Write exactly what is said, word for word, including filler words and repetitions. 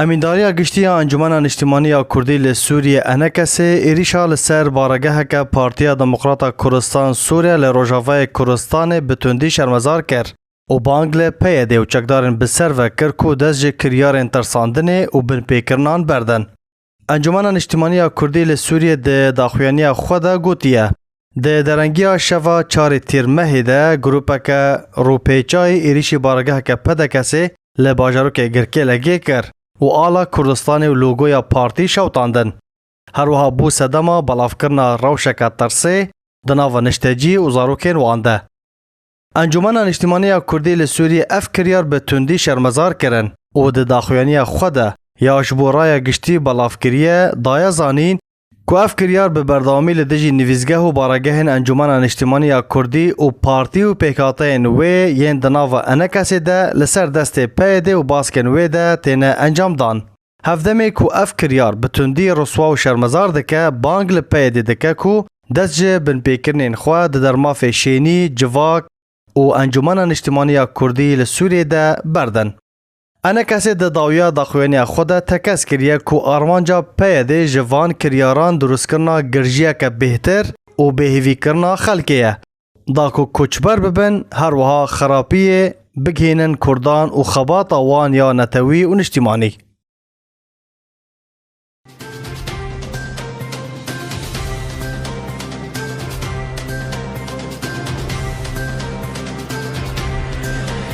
Emîndariya Giştî ya Encûmena Niştimanî ya Kurdî li Sûriyê, ENKSê, êrîşa li ser baregeheke Partiya Demokrata Kurdistan Sûriye li Rojavayê Kurdistanê bi tundî şermezar kir û bang li PYDê û çekdarên bi ser ve kir ku dest ji kiryarên tirsandinê û binpêkirinan berdin. Encûmena Niştimanî ya Kurdî li Sûriyê di daxuyaniya xwe de gotiye, di derengiya şeva çarê Tîrmehê de grûpeke rûpêçayî êrîşî baregeheke PDKSê li bajarokê Girkêlegê kir û ala Kurdistanê û logoya partî şewitandin. Her wiha bû sedema belavkirina rewşeke tirsê di nava niştecî û zarokên wan de. Encûmena Niştimanî ya Kurdî li Sûriyê ev kiryar bi tundî şermezar kirin û di daxuyaniya xwe de ya ji bo raya giştî belav kiriye, daye zanîn ku ev kiryar bi berdewamî li dijî nivîzgeh û baregehên Encûmena Niştimanî ya Kurdî û partî û pêkhateyên wê yên di nava ENKSê de li ser destê PYDê û baskên wê de têne encamdan. Hevdemê ku ev kiryar bi tundî riswa û şermezar dike, bang li PYDê dike ku dest ji binpêkirinên xwe di dermafê şênî, civak û Encûmena Niştimanî ya Kurdî li Sûriyê de berdin. ENKSê di dawiya daxuyaniya xwe de tekez kiriye ku armanca PYDê ji van kiryaran dirustkirina girjiyeke bêhtir û bêhêvîkirina xelkê ye. Da ku koçber bibin, her wiha xerapiyê bigihînin Kurdan û xebata wan ya netewî û niştimanî.